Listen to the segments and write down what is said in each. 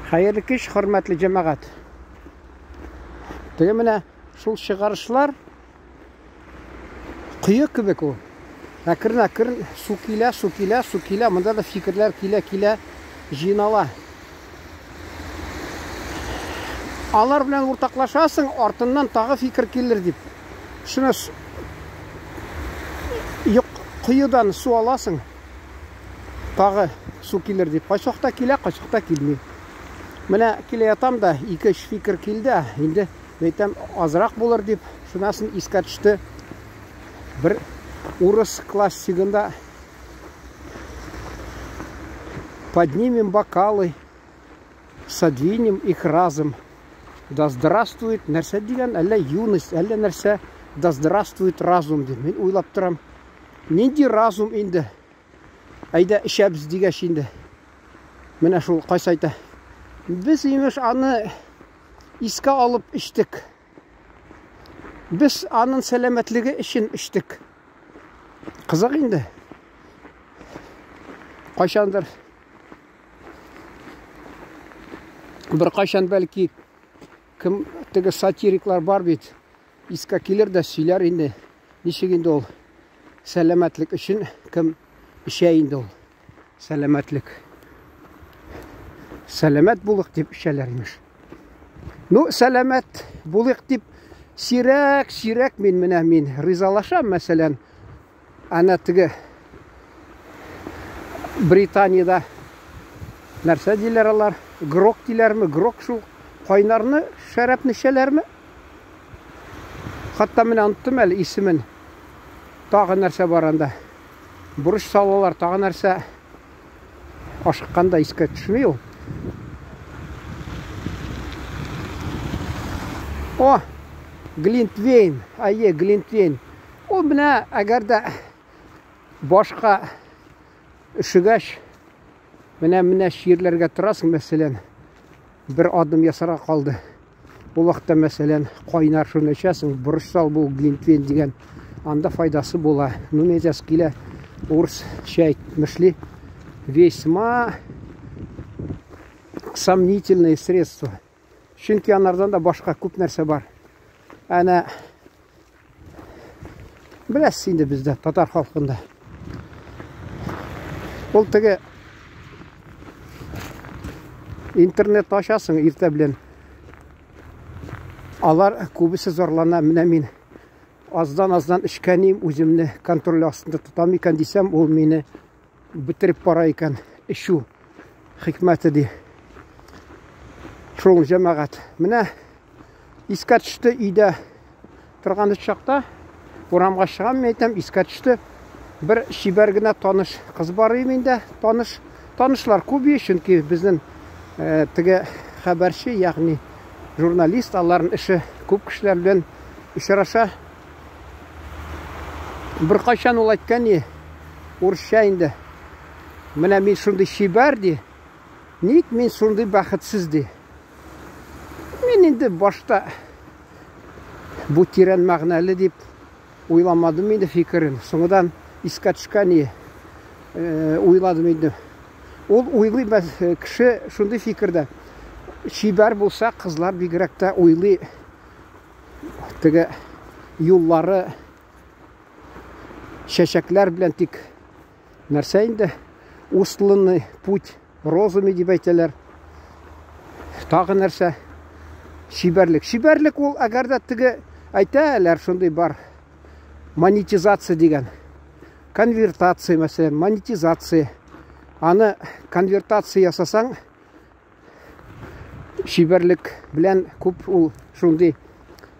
Хәерле кич, хөрмәтле җәмәгать. Теге менә шул чыгарышлар кое кебек ул. Әкрен-әкрен су килә, су килә, су килә. Монда да фикерләр килә-килә җыйнала. Алар белән уртаклашасың, артыннан тагы фикер килер дип. Шуны юк, коедан су аласың. Тагы су килер дип. Кайчакта килә, кайчакта килми. Менә килә ятам да, ике-өч фикер килде. Инде әйтәм, азрак булыр дип, шунасын искә төште. Бер урыс классигында Поднимем бокалы, содвинем их разом. Да здравствует, нәрсә дигән, әллә юность, әллә нәрсә, да здравствует разум дип. Мин уйлап торам. Нинди разум инде? Әйдә эчәбез дигәч инде. Менә шул кайсы әйтә. Без имеш аны искә алып эчтек. Без аның сәламәтлеге өчен эчтек. Кызык инде. Кайчандыр бер кайчан бәлки кем теге сатириклар бар бит. Искә килер дә сөйләр инде. Ничек инде ул сәламәтлек өчен кем эчә инде ул сәламәтлек. Сәламәт булык дип эчәләр имеш. Ну, сәламәт булык дип сирәк-сирәк мин менә мин ризалашам, мәсәлән, Әнә теге Британиядә нәрсә диләр алар? Грок диләрме? Грок шул кайнарны, шәрабны эчәләрме? Хәтта менә оныттым әле исемен. Тагы нәрсә бар анда? Бурыч салалар, тагы нәрсә? Ашыкканда искә төшми ул. О, Глинтвейн, әйе, Глинтвейн. Ул менә әгәр дә башка өшегәч, менә менә чирләргә торасың, мәсәлән, бер адым ясарга калды. Ул вакытта, мәсәлән, кайнар шуны эчәсең, борыч сал бу глинтвейн дигән, анда файдасы була. Ну, мен әйтәсе килә, урысча әйтмешли, весьма сомнительные средства. Чөнки анардан да башка күп нәрсә бар. Әнә беләсез инде бездә, татар халкында. Ул теге интернет ачасың иртә белән. Алар күбесе зарлана, менә мин аздан-аздан эчкәним, үземне контроль астында тотам икән дисәм, ул мине бетереп бара икән эчү хикмәте ди. Шул җәмәгать. Менә искә төште өйдә торган чакта урамга чыгам, мин әйтәм, искә төште. Бер чибәр генә таныш кыз бар иде миндә, таныш. Танышлар күп чөнки безнең э, теге хәбәрче, ягъни журналист, аларның эше күп кешеләр белән очраша. Бер кайчан ул әйткән ни, урысча инде. Менә мин шундый чибәр ди. Ник мин шундый бәхетсез ди. Мин инде башта бу тирән мәгънәле дип уйламадым инде фикерен. Соңыдан искә төшкән ни, э, уйладым инде. Ул уйлый э, кеше шундый фикердә. Чибәр булса, кызлар бигрәк тә уйлый. Теге юллары чәчәкләр белән тик нәрсә инде устланный путь розами дип әйтәләр. Тагы нәрсә? Чибәрлек. Чибәрлек ул әгәр дә теге әйтәләр шундый бар монетизация дигән. Конвертация, мәсәлән, монетизация. Аны конвертация ясасаң, чибәрлек белән күп ул шундый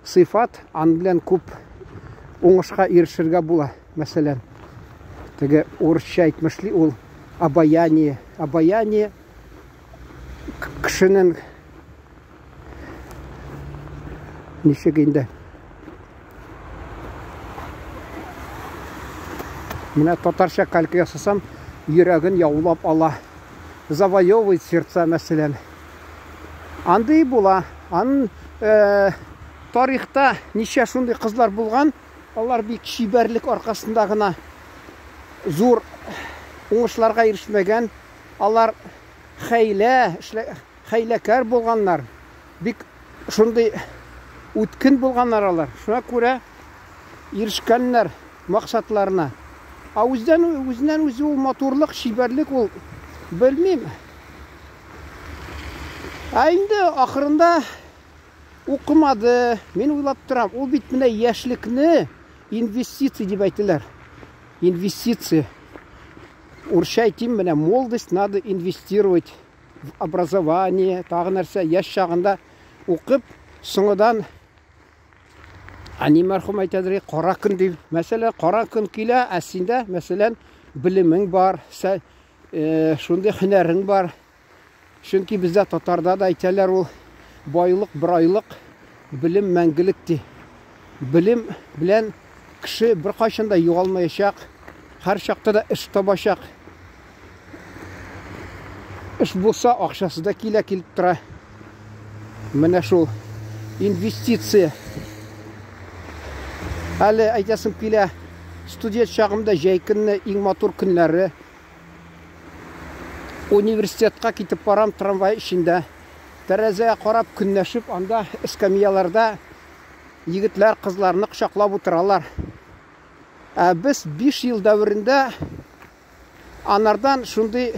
сыйфат, ан белән күп уңышка ирешергә була. Мәсәлән, теге урысча әйтмешли ул обаяние. Обаяние кешенең ничек инде Менә татарча калька ясасам, йөрәген яулап ала. Завоевывает сердца, мәсәлән. Андый була. Ан э, тарихта ничә шундый кызлар булган, алар бик чибәрлек аркасында гына зур уңышларга ирешмәгән. Алар хәйлә, хәйләкәр булганнар, бик шундый үткен булганнар алар. Шуңа күрә ирешкәннәр максатларына. Ә үзеннән үзеннән үзе ул матурлык, чибәрлек ул белмим. Ә инде ахырында укымады. Мин уйлап торам, ул бит менә яшьлекне инвестиция дип әйтәләр. Инвестиция. Урысча әйтим, менә молодость надо инвестировать в образование, тагы нәрсә, яшь чагында укып, соңыдан әни мәрхүм әйтәдер, кара көн дип. Мәсәлән, кара көн килә, ә синдә, мәсәлән, белемең бар, шундый һөнәрең бар. Чөнки бездә татарда да әйтәләр ул байлык бер айлык, белем мәңгелек ди. Белем белән кеше беркайчан да югалмаячак, һәр чакта да эш табачак. Эш булса, акчасы да килә килеп тора. Менә шул инвестиция. Әле әйтәсем килә, студент чагымда җәй көнне иң матур көннәре. Университетка китеп барам трамвай эчендә. Тәрәзәгә карап көнләшеп, анда эскәмияләрдә егетләр кызларны кочаклап утыралар. Ә без 5 ел дәверендә анардан шундый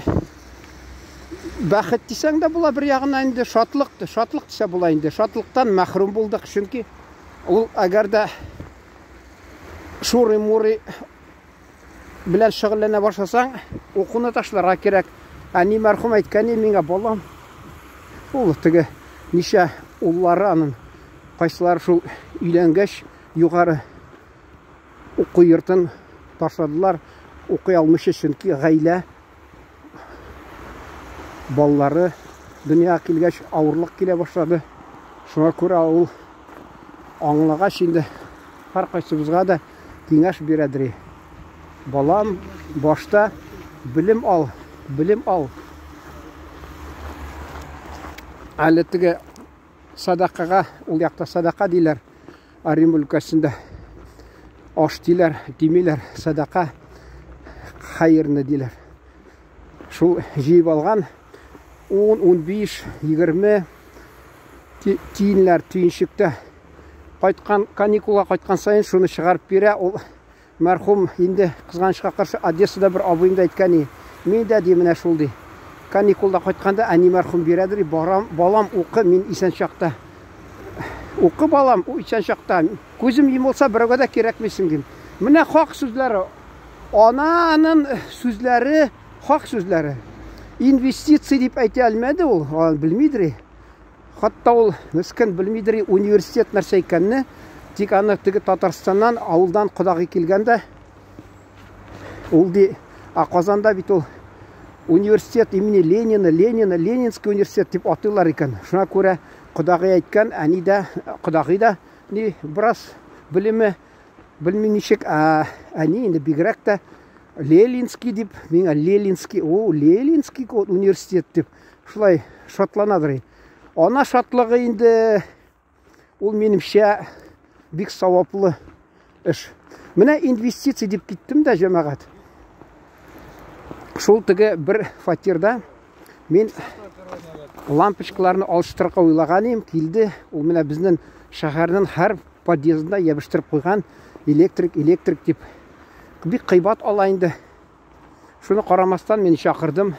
бәхет дисәң дә була бер ягыннан инде шатлык, шатлык дисә була инде. Шатлыктан мәхрүм булдык, чөнки ул әгәр дә шурый-мурый белән шөгыльләнә башласаң, укуны ташларга кирәк. Әни мәрхүм әйткән иде миңа, балам, ул теге ничә уллары аның, кайсылары шул өйләнгәч югары уку йортын ташладылар, укый алмыйча, чөнки гаилә балалары дөньяга килгәч авырлык килә башлады. Шуңа күрә ул аңлагач инде һәркайсыбызга да киңәш бирәдер. Балам, башта белем ал, белем ал. Әле теге садакага, ул якта садака диләр, Оренбург өлкәсендә аш диләр, димиләр, садака хәерне диләр. Шул җыеп алган 10, 15, 20 тиеннәр төенчектә кайткан каникулга кайткан саен шуны чыгарып бирә. Ул мәрхүм инде кызганычка каршы Одессада бер абыем да әйткән и, мин дә ди менә шул ди. Каникулда кайтканда әни мәрхүм бирәдер, барам, балам укы, мин исән чакта. Укы балам, исән чакта. Күзем йомылса берәүгә дә кирәкмисең дим. Менә хак сүзләре. Ананың сүзләре хак сүзләре. Инвестиция дип әйтә алмады ул, аны белмидер. Хатта ул мескен белмидер университет нәрсә икәнне, тик аны теге Татарстаннан авылдан кодагый килгәндә ул ди, а Казанда бит ул университет имени Ленина, Ленина, Ленинский университет дип атыйлар икән. Шуңа күрә кодагый әйткән, әни дә, кодагый да ни бераз белеме белмим ничек, ә әни инде бигрәк тә Ленинский дип, миңа Ленинский, о, Ленинский университет дип шулай шатланадыр. Ана шатлыгы инде ул минемчә бик саваплы эш. Менә инвестиция дип киттем дә, җәмәгать. Шул теге бер фатирда мин лампочкаларны алыштырырга уйлаган идем, килде. Ул менә безнең шәһәрнең һәр подъездында ябыштырып куйган электрик, электрик дип. Бик кыйбат ала инде. Шуны карамастан мин чакырдым.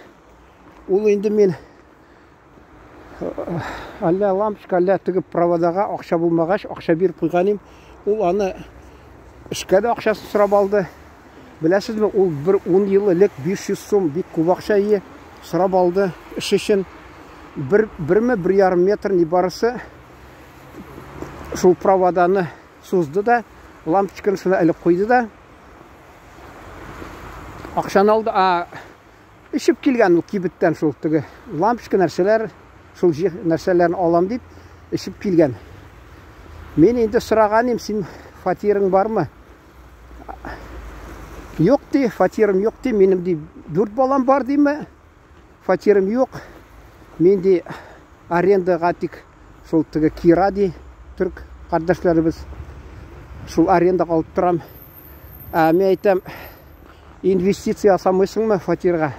Ул инде мин әллә лампочка, әллә теге проводага акча булмагач, акча биреп куйган идем. Ул аны эшкә дә акчасын сорап алды. Беләсезме, ул бер 10 ел элек 500 сум бик күп акча ие сорап алды эш өчен. Бер, берме, бер ярым метр нибарысы шул проводаны сузды да, лампочканы шуна элеп куйды да, акчаны алды. А эчеп килгән ул кибеттән шул теге лампочка нәрсәләр, шул нәрсәләрне алам дип эчеп килгән. Мин инде сораган идем, син фатирың бармы? Юк ди, фатирым юк ди, минем ди дүрт балам бар диме? Фатирым юк. Мин ди арендага тик шул теге кира ди, төрк кардәшләребез. Шул арендага алып торам. Ә мин әйтәм, инвестиция ясамыйсыңмы фатирга?